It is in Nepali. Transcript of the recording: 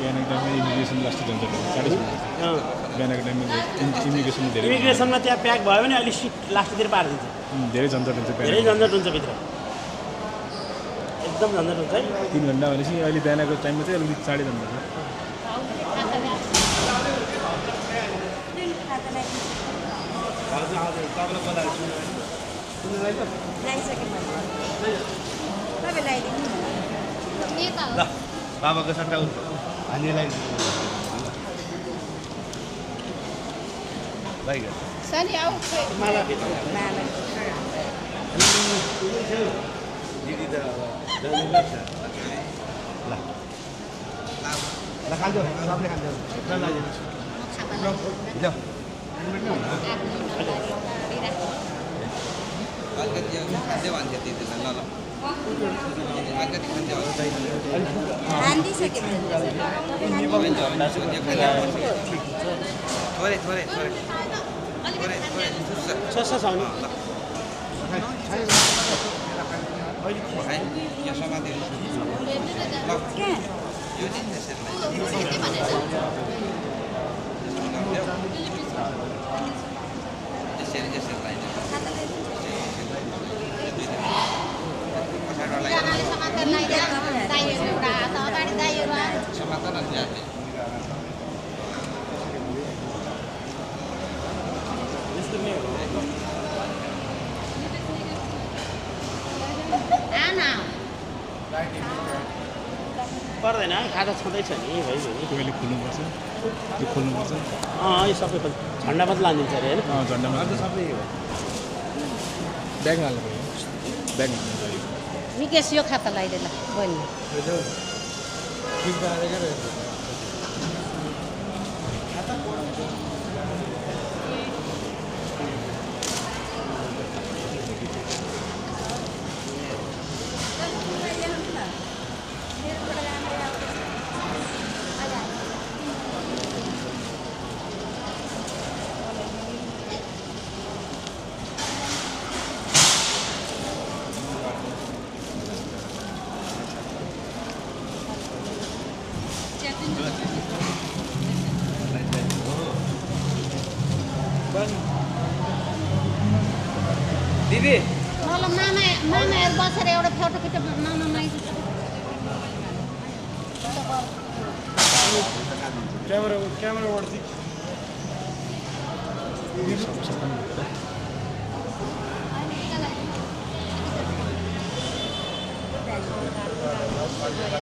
बिहानको टाइममा इमिग्रेसन लास्ट झन्झट हुन्छ 40 मिनट बिहानको टाइममा इमिग्रेसन धेरै इमिग्रेसनमा त्यहाँ प्याक भयो भने अलि सिट लास्टतिर पारिदिन्छ धेरै झन्झट हुन्छ धेरै झन्झट हुन्छ भित्र एकदम झन्झट हुन्छ है 3 घण्टा भनेपछि अहिले बिहानको टाइममा चाहिँ अलिकति चाँडै झन्झट हुन्छ बाबाको सट्टा हानीलाई बाइक Sani au माला दिदी त ल ल खान्छ सबले खान्छ ल ल अलिकति खाँदै भन्थ्यो त्यतिलाई ल ल अलिकति खान्थ्यो थोरै थोरै थोरै सस्ता छ भने यो समाति यो दिन पर्दैन खाता छँदैछ नि भइगयो नि कोहीले खोल्नुपर्छ त्यो खोल्नुपर्छ यो सबै झन्डा मात्र लानिदिन्छ अरे होइन झन्डामा त सबै ब्याग हाल्नु पऱ्यो ब्याग हाल्नु पऱ्यो Mikes yo खाता लगाइदेला बहिनी दिदी Malo mama बसेर एउटा फोटो खिच्न मामा माइ क्यामेरा वड्छ